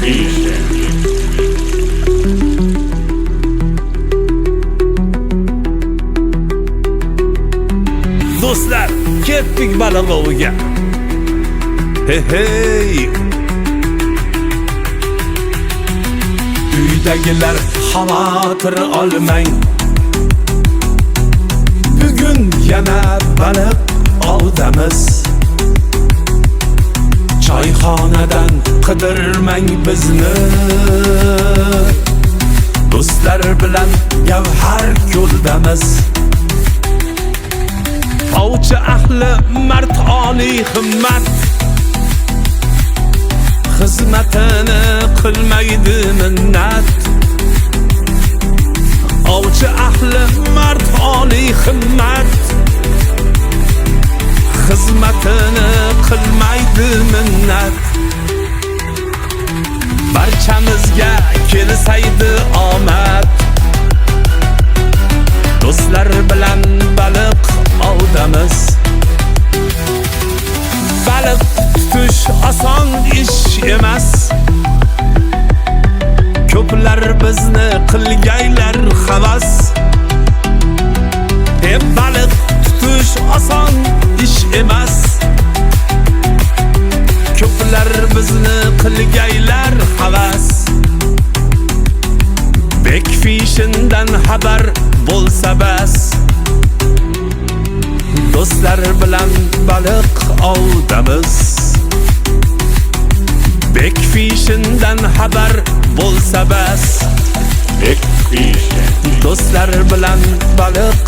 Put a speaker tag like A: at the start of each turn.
A: Fishing.
B: Do'stlar, ketdik baliq oviga. Hey hey. Uydagilar, xavotir olmang. Bugun yana baliq ovdamiz. Choyxonadan qidirmang bizni. Do'stlar bilan gavhar ko'ldamiz. Ovchi ahli mard, oliy himmat, xizmatini qilmaydi minnat. Ovchi ahli mard, oliy himmat, xizmatini qilmaydi minnat. Barchamizga kelsaydi omad, do'stlar bilan baliq ovdamiz. Baliq tutish oson ish emas, ko'plar bizni qilgaylar havas. Baliq tutish oson ish emas, ko'plar bizni qilgaylar havas. Bek Fishingdan xabar bo'lsa bas, do'stlar bilan baliq ovdamiz. Bek Fishingdan xabar bo'lsa bas,
A: Big Fishing.
B: Do'stlar bilan baliq